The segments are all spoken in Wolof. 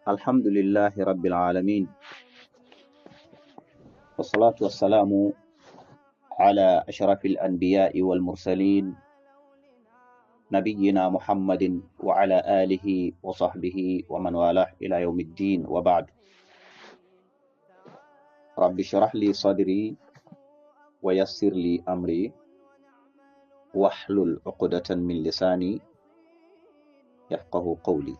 الحمد لله رب العالمين، والصلاة والسلام على أشرف الأنبياء والمرسلين، نبينا محمد وعلى آله وصحبه ومن والاه إلى يوم الدين، وبعد. رب اشرح لي صدري ويسر لي أمري واحلل عقدة من لساني يفقه قولي.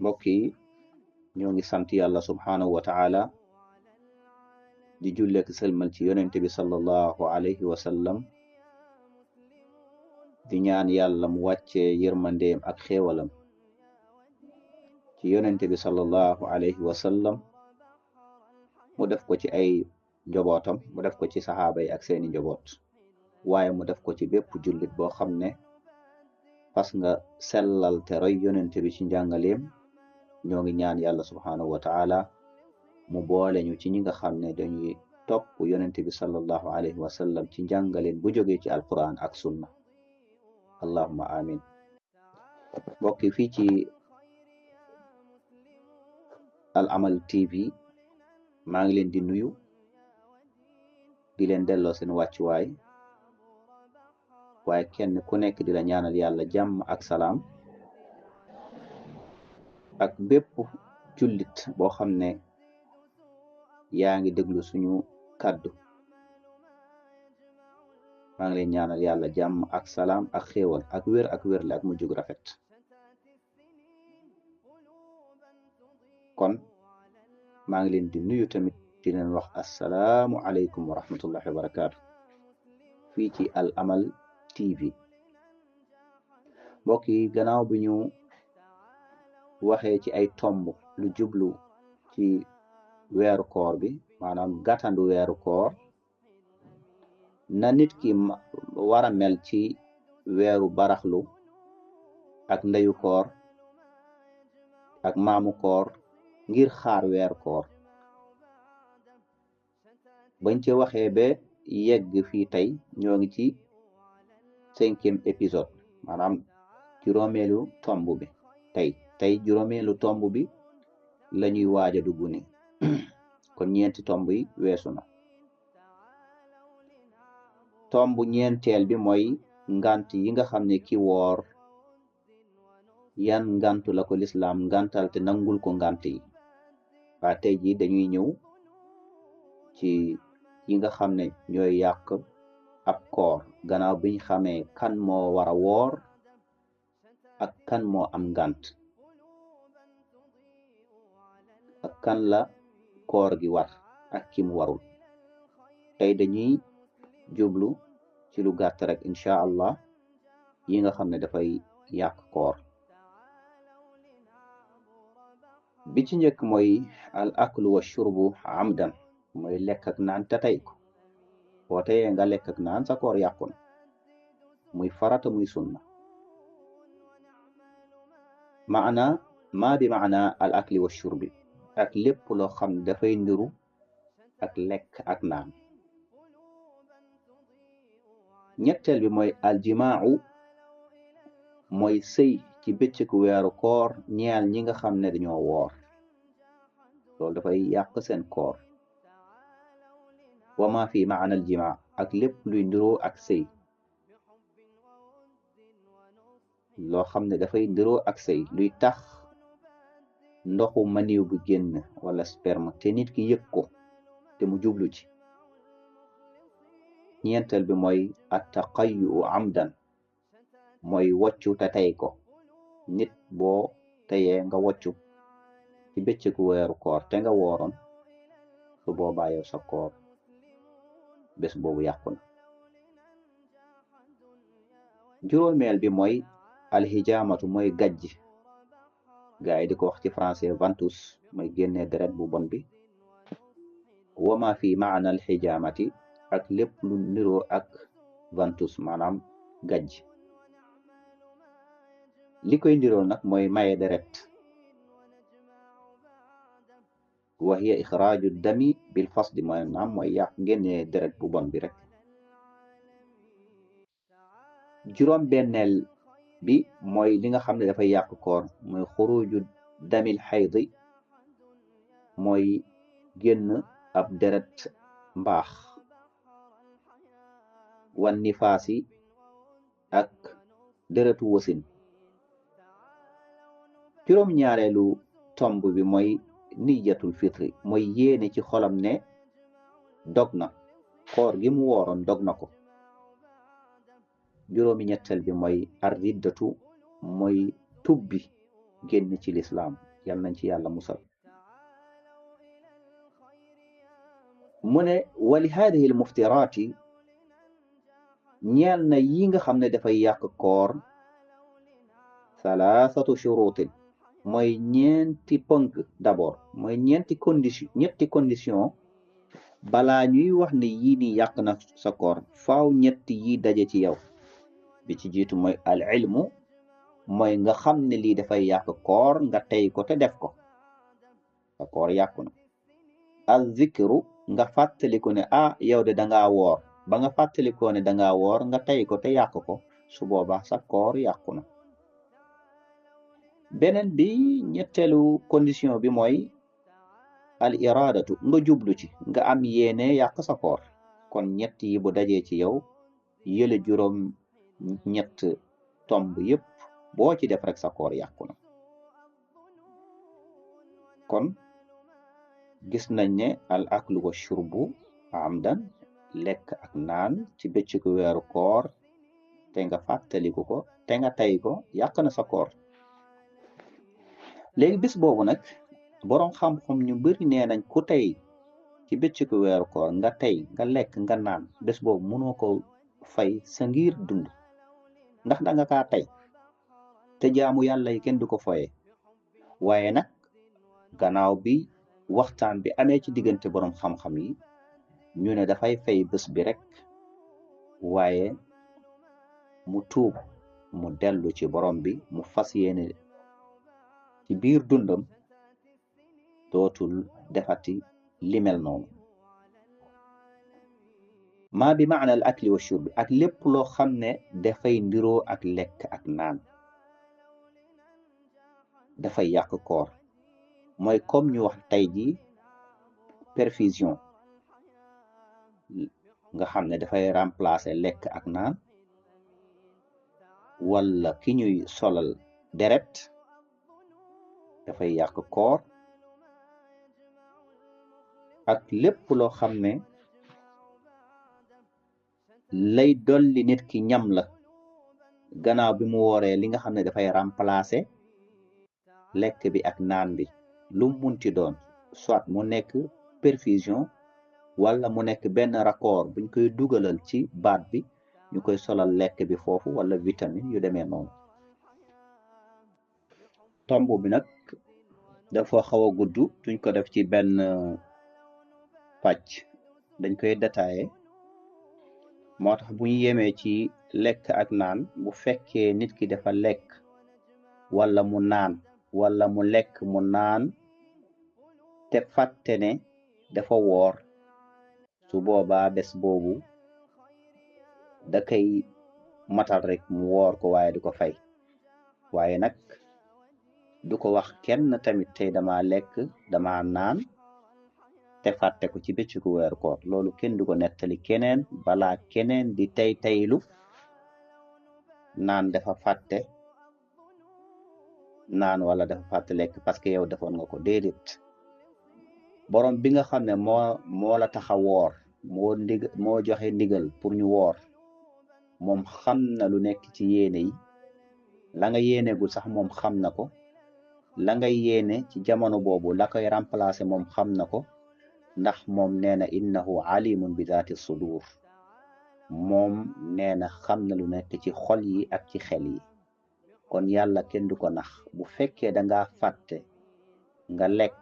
mbokki ñoo ngi sant yàlla subhaanahu wa taala di julleek sëlmal ci yonente bi sallallahu alayhi wa sallam, di ñaan yàlla mu wàccee yërmandeem ak xéewalam ci yonente bi sallallahu alayhi wa sallam, mu def ko ci ay njobootam, mu def ko ci saxaaba yi ak seeni njoboot, waaye mu def ko ci bépp jullit boo xam ne fas nga sellal te roy yonente bi ci njàngaleem. ñoo ngi ñaan yàlla subhaanahu wa taala mu boole ñu ci ñi nga xam ne dañuy topp yonente bi sallallahu alayhi wa sallam ci njàngaleen bu jógee ci alquran ak sunna. allahumma amin. mbokki fii ci Al Amal TV maa ngi leen di nuyu, di leen delloo seen wàccuwaay, waaye kenn ku nekk di la ñaanal yàlla jàmm ak salaam, ak bépp jullit boo xam ne yaa ngi déglu suñu kàddu. maa ngi leen ñaanal yàlla jàmm ak salaam ak xéewal ak wér ak wérle ak mujjug rafet. kon maa ngi leen di nuyu tamit di leen wax assalaamu aleykum wa rahmatullahi wa barakaatu fii ci Al Amal TV. mbokk yi, gannaaw bi ñu waxee ci ay tomb lu jublu ci weeru koor bi, maanaam gàttandu weeru koor, na nit ki war a mel ci weeru baraxlu ak ndeyu koor ak maamu koor ngir xaar weeru koor. bañ ci waxee ba yegg fii tey ñoo ngi ci 5e épisode, maanaam juróomeelu tomb bi. tey juróomeelu tomb bi la ñuy waaj a dugg ni kon ñeenti tomb yi weesu na. tomb ñeenteel bi mooy ngant yi nga xam ne ki woor yan ngantu la ko lislaam ngantal te nangul ko ngant yi. waa tey ji dañuy ñëw ci yi nga xam ne ñooy yàq ab koor, gannaaw biñ xamee kan moo war a woor ak kan moo am ngant ak kan la koor gi war ak ki mu warul. tey dañuy jublu ci lu gàtt rek incha allah yi nga xam ne dafay yàq koor. bi ci njëkk mooy al aklu wa shurbu amdan, mooy lekk ak naan te tey ko. boo teyee nga lekk ak naan sa koor yàqu na, muy farata muy sunna. maa bi maana al akli wa shurbi, ak lépp loo xam ne dafay ndiru ak lekk ak naan. ñetteel bi mooy aljimaau, mooy sëy ci bëccëgu weeru koor ñeel ñi nga xam ne dañoo woor, loolu dafay yàq seen koor. wa ma fi maana aljimaa, ak lépp luy ndiroo ak sëy, loo xam ne dafay ndiroo ak sëy, luy tax ndoxu maniw bu génn wala sperme te nit ki yëg ko te mu jublu ci. ñeenteel bi mooy attaqayyu amdan, mooy woccu te tey ko. nit boo teyee nga woccu ci bëccëgu weeru koor te nga wooroon, su boobaa yow sa koor bés boobu yàqu na. juróomeel bi mooy alxijaamatu, mooy gajj. gaa yi di ko wax ci français ventouse, mooy génnee deret bu bon bi. wa ma fi maana alxijaamati, ak lépp lu niroo ak ventouse, maanaam gajj. li koy ndiroo nag mooy maye deret. wa hiya ixraaju dami bil fasdi, maanaam mooy yàq génnee deret bu bon bi rek. juróom benneel bi mooy li nga xam ne dafay yàq koor, mooy xuruju damil xaydi mooy génn ab deret mbaax, wan nifaasi ak deretu wasin. juróom-ñaareelu tomb bi mooy niyatul fitri, mooy yéene ci xolam ne dog na koor gi mu wooroon dog na ko. juróomi ñetteel bi mooy arriddatu, mooy tubbi génn ci lislaam. yal nañ ci yàlla musal. mu ne wali haadihi l muftiraati, ñeel na yi nga xam ne dafay yàq koor, thalathatu shurutin, mooy ñeenti pënk. d'abord mooy ñetti condition balaa ñuy wax ne yii ni yàq na sa koor, faaw ñetti yi daje ci yow. bi ci jiitu mooy al ilmu, mooy nga xam ne lii dafay yàq koor nga tey ko te def ko, sa koor yàqu na. al zikru, nga fàttaliku ne yow de dangaa woor, ba nga fàttalikoo ne dangaa woor nga tey ko te yàq ko, su boobaa sa koor yàqu na. beneen bi, ñetteelu condition bi mooy al iradatu, nga jublu ci, nga am yéene yàq sa koor. kon ñett yi bu dajee ci yow, yële juróom ñett tomb yépp boo ci def rek sa koor yàqu na. kon gis nañ ne al aklu wa shurbu amdan, lekk ak naan ci bëccëgu weeru koor te nga fàttaliku ko te nga tey ko, yàq na sa koor. léegi bis boobu nag boroom xam-xam ñu bari nee nañ ku tey ci bëccëgu weeru koor nga tey nga lekk nga naan, bés boobu mënoo ko fay sa ngir dund, ndax danga kaa tey te jaamu yàlla yi kenn du ko foye. waaye nag gannaaw bi waxtaan bi amee ci diggante boroom xam-xam yi, ñu ne dafay fay bés bi rek, waaye mu tuub, mu dellu ci borom bi, mu fas yéene ci biir dundam dootul defati limel noonu. maa bi maana al akli wa shurbi, ak lépp loo xam ne dafay ndiroo ak lekk ak naan, dafay yàq koor. mooy comme ñu wax tey ji perfusion, nga xam ne dafay remplacer lekk ak naan, wala ki ñuy solal deret, dafay yàq koor. ak lépp loo xam ne lay dolli nit ki ñam la gannaaw bi mu wooree, li nga xam ne dafay remplacer lekk bi ak naan bi, lu munti doon, soit mu nekk perfusion wala mu nekk benn raccord buñ koy dugalal ci baat bi, ñu koy solal lekk bi foofu, wala vitamine yu demee noonu. tomb bi nag dafa xaw a gudd, duñ ko def ci benn pàcc, dañ koy détaillé. moo tax bu ñu yemee ci lekk ak naan, bu fekkee nit ki dafa lekk wala mu naan, wala mu lekk mu naan te fàtte ne dafa woor, su boobaa bés boobu da koy matal rek mu woor ko, waaye du ko fay. waaye nag du ko wax kenn tamit tey dama lekk dama naan te fàtte ko ci bëccëgu weeru koor. loolu kenn du ko nettali keneen balaa keneen di teylu naan dafa fàtte naan wala dafa fàtte lekk parce que yow defoon nga ko. déedéet, borom bi nga xam ne moo la tax a woor, moo joxe ndigal pour ñu woor, moom xam na lu nekk ci yéene yi. la nga yéenegul sax moom xam na ko, la ngay yéene ci jamono boobu la koy remplacer moom xam na ko, ndax moom nee na innahu alimun bi zaati sudur. moom nee na xam na lu nekk ci xol yi ak ci xel yi. kon yàlla kenn du ko nax. bu fekkee danga fàtte nga lekk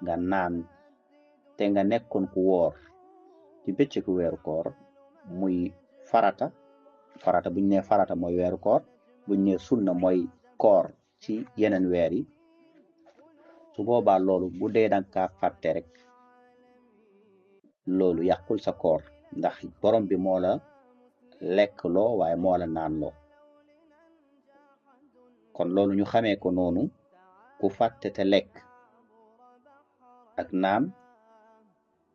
nga naan te nga nekkoon ku woor ci bëccëgu weeru koor, muy farata buñ ne farata mooy weeru koor, buñ ne sunna mooy koor ci yeneen weer yi, su boobaa loolu bu dee danga kaa fàtte rek, loolu yàqul sa koor, ndax borom bi moo la lekk loo, waaye moo la naan loo. kon loolu ñu xamee ko noonu ku fàtte te lekk ak naan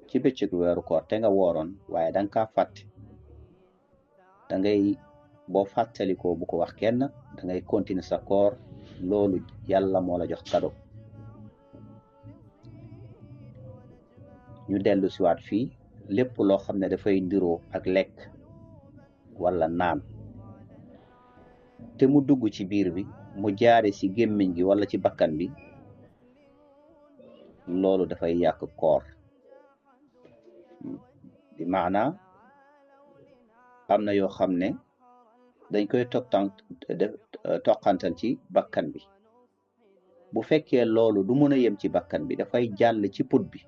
ci bëccëgu weeru koor te nga wooroon waaye danga kaa fàtte, da ngay boo fàttalikoo bu ko wax kenn, da ngay continuer sa koor. loolu yàlla moo la jox kado. ñu dellu siwaat fii, lépp loo xam ne dafay ndiroo ak lekk wala naan te mu dugg ci biir bi, mu jaare ci gémmiñ gi wala ci bakkan bi, loolu dafay yàq koor. bi maana am na yoo xam ne dañ koy toqantal ci bakkan bi. bu fekkee loolu du mën a yem ci bakkan bi, dafay jàll ci put bi,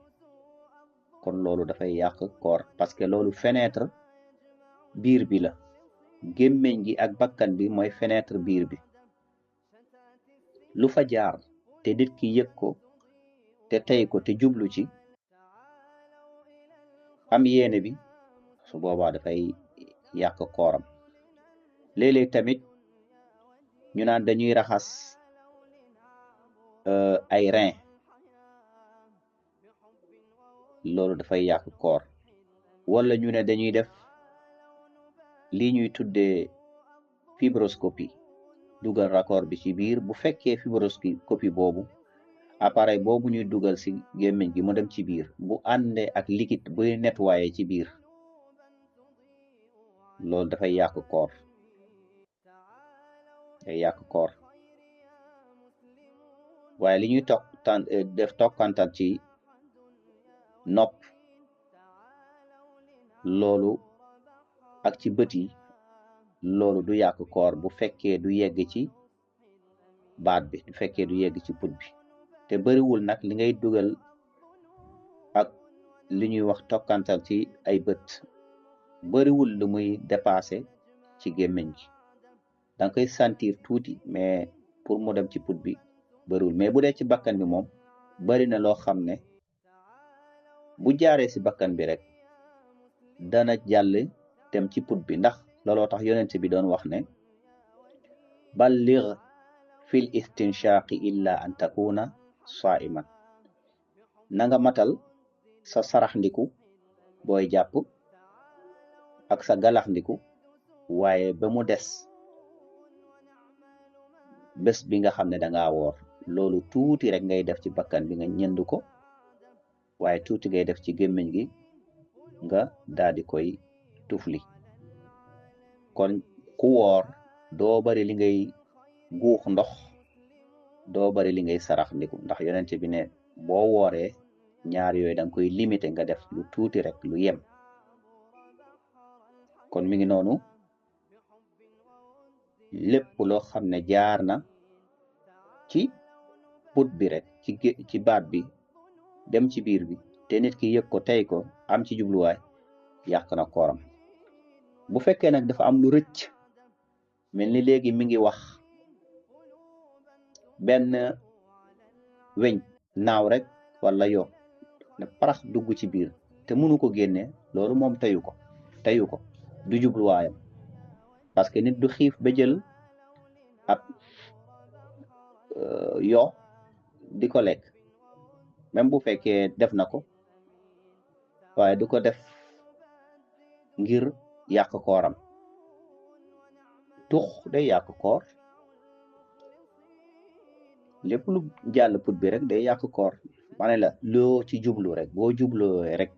kon loolu dafay yàq koor, parce que loolu fenêtre biir bi la. gémmiñ gi ak bakkan bi mooy fenêtre biir bi. lu fa jaar te nit ki yëg ko te tey ko te jublu ci, am yéene bi, su boobaa dafay yàq kooram. léeg-léeg tamit ñu naan dañuy raxas ay rein, loolu dafay yàq koor. wala ñu ne dañuy def lii ñuy tuddee fibroscopie, dugal raccord bi ci biir. bu fekkee fibroscopie boobu, appareil boobu ñuy dugal ci gémmiñ gi mu dem ci biir, bu àndee ak liquide buy nettoyer ci biir, loolu dafay yàq koor, day yàq koor. waaye li ñuy def tokkantal ci nopp, loolu ak ci bët yi, loolu du yàq koor bu fekkee du yegg ci baat bi, du fekkee du yegg ci put bi. te bariwul nag li ngay dugal ak li ñuy wax tokkantal ci ay bët, bariwul lu muy dépassé ci gémmiñ gi. danga koy sentir tuuti, mais pour mu dem ci put bi bariwul. mais bu dee ci bakkan bi moom, bari na loo xam ne bu jaaree ci bakkan bi rek dana jàll dem ci put bi. ndax looloo tax yonent bi doon wax ne balligh fil istinshaqi illa an takuna saiman. na nga matal sa sarax ndiku booy jàpp ak sa galax ndiku, waaye ba mu des bés bi nga xam ne danga woor. loolu tuuti rek ngay def ci bakkan bi nga ñënd ko, waaye tuuti ngay def ci gémmiñ gi nga daal di koy tufli. kon ku woor doo bari li ngay guux ndox, doo bari li ngay sarax ndiku, ndax yonent bi ne boo wooree ñaar yooyu danga koy limité, nga def lu tuuti rek, lu yem. kon mi ngi noonu, lépp loo xam ne jaar na ci put bi rek, ci baat bi dem ci biir bi, te nit ki yëg ko tey ko, am ci jubluwaay, yàq na kooram. bu fekkee nag dafa am lu rëcc, mel ni léegi mi ngi wax, benn weñ naaw rek wala yoo ne parax dugg ci biir te mënu ko génne, loolu moom teyu ko, du jubluwaayam. parce que nit du xiif ba jël ab yoo di ko lekk, même bu fekkee def na ko, waaye du ko def ngir yàq kooram. tux day yàq koor, lépp lu jàll put bi rek day yàq koor. ma ne la, loo ci jublu rek, boo jubloo rek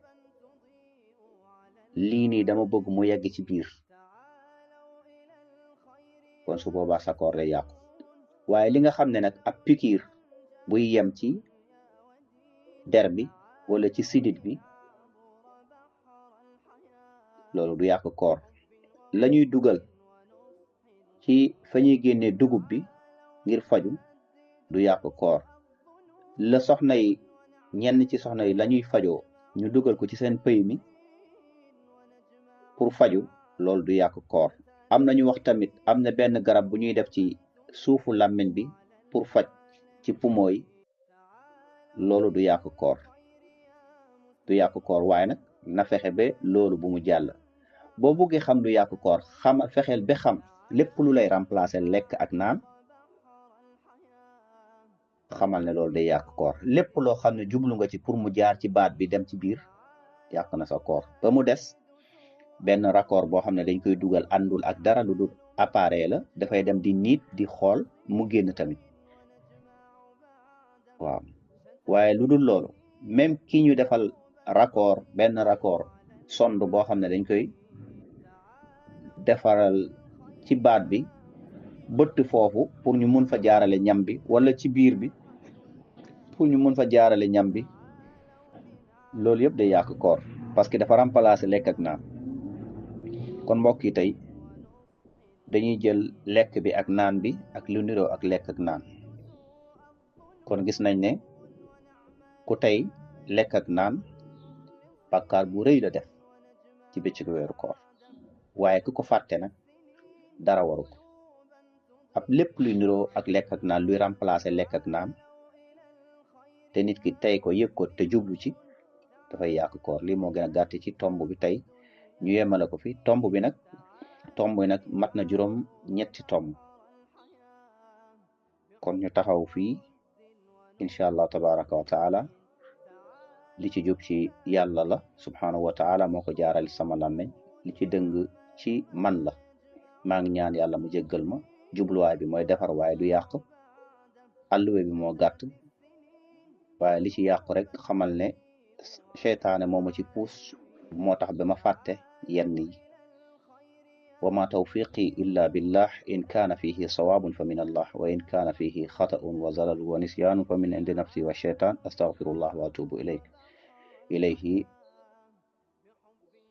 lii nii dama bëgg mu yegg ci biir, kon su boobaa sa koor day yàqu. waaye li nga xam ne nag ab pikiir buy yem ci der bi wala ci sidit bi, loolu du yàq koor. la ñuy dugal ci fa ñuy génnee dugub bi ngir faju, du yàq koor. la soxna yi, ñenn ci soxna yi la ñuy fajoo, ñu dugal ko ci seen pëy mi pour faju, loolu du yàq koor. am na ñu wax tamit, am na benn garab bu ñuy def ci suufu làmmiñ bi pour faj ci poumon yi, loolu du yàq koor, waaye nag na fexe ba loolu bu mu jàll. boo bëggee xam lu yàq koor, fexeel ba xam lépp lu lay remplacer lekk ak naan, xamal ne loolu day yàq koor lépp loo xam ne jublu nga ci pour mu jaar ci baat bi dem ci biir yàq na sa koor ba mu des benn raccord boo xam ne dañ koy dugal àndul ak dara lu dul appareil la dafay dem di niit di xool mu génn tamit waaw waaye lu dul loolu même ki ñu defal raccord benn raccord sonde boo xam ne dañ koy defaral ci baat bi bëtt foofu pour ñu mun fa jaarale ñam bi wala ci biir bi pour ñu mun fa jaarale ñam bi loolu yëpp day yàq koor parce que dafa remplacer lekk ak naan kon mbokk yi tey dañuy jël lekk bi ak naan bi ak lu niroo ak lekk ak naan kon gis nañ ne ku tey lekk ak naan bàkkaar bu rëy la def ci bëccëgu weeru koor waaye ku ko fàtte nag dara waru ko ab lépp luy niroo ak lekk ak naan luy remplacer lekk ak naan te nit ki tey ko yëg ko te jublu ci dafay yàq koor lii moo gën a gàtt ci tomb bi tey ñu yemale ko fi tomb bi nag mat na juróom ñetti tomb kon ñu taxaw fii incha allah tabaraka wa taala li ci jub ci yàlla la subhanahu wa taala moo ko jaarali sama làmmeñ li ci dëng ci man la maa ngi ñaan yàlla mu jéggal ma jubluwaay bi mooy defar waaye du yàq alluwe bi moo gàtt waaye li ci yàqu rek xamal ne seytaane moo ma ci puus moo tax ba ma fàtte yenn yi wa ma tawfiqi illa billah in kaana fihi sawaabun fa min allah wa in kaana fihi xata'un wa zalal wa nisyaanu fa min indi nafsi wa sheytaan astaghfirullah wa atubu ilayhi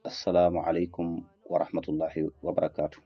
assalaamu alaykum wa rahmatullahi wa barakatuh